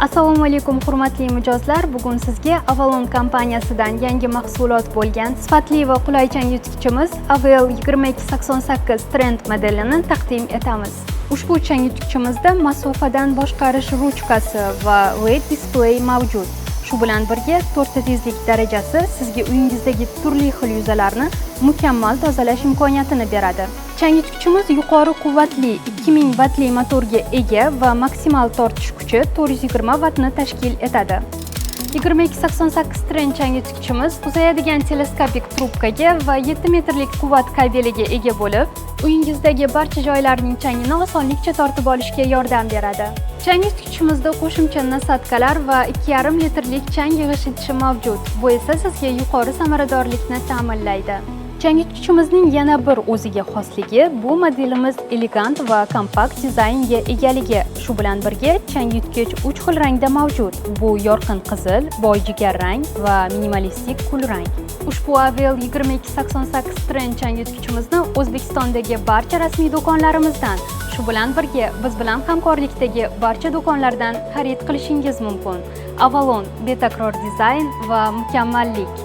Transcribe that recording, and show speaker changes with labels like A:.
A: Assalomu alaykum, hurmatli mijozlar! Bugun sizga Avalon kompaniyasidan yangi mahsulot bo'lgan sifatli va qulay changyutgichimiz AVL 2288 Trend modelini taqdim etamiz. Ushbu changyutgichimizda masofadan boshqarish ruchkasi va LED displey mavjud. Shu bilan birga to'rtta tezlik darajasi sizga uyingizdagi turli xil yuzalarni mukammal tozalash imkoniyatini beradi. Changyutgichimiz yuqori quvvatli 2000 vattli motorga ega va maksimal tortish kuchi 420 vattni tashkil etadi. 2288 Trend changyutgichimiz uzayadigan teleskopik trubkaga va 7 metrlik quvvat kabeliga ega bo'lib, uyingizdagi barcha joylarning changini osonlikcha tortib olishga yordam beradi. Changyutgichimizda qo'shimcha насадка lar va 2,5 litrlik chang yig'ish idishi mavjud. Bu esa sizga yuqori samaradorlikni ta'minlaydi. Changyutgichimizning yana bir o'ziga xosligi bu modelimiz elegant va kompakt dizaynga egaligi. Shu bilan birga changyutgich 3 xil rangda mavjud. Bu yorqin qizil, boy jigarrang va minimalistik kulrang. Ushbu AVL 2288 Trend changyutgichimizni O'zbekistondagi barcha rasmiy do'konlarimizdan, shu bilan birga biz bilan hamkorlikdagi barcha do'konlardan xarid qilishingiz mumkin. Avalon: betakror dizayn va mukammallik.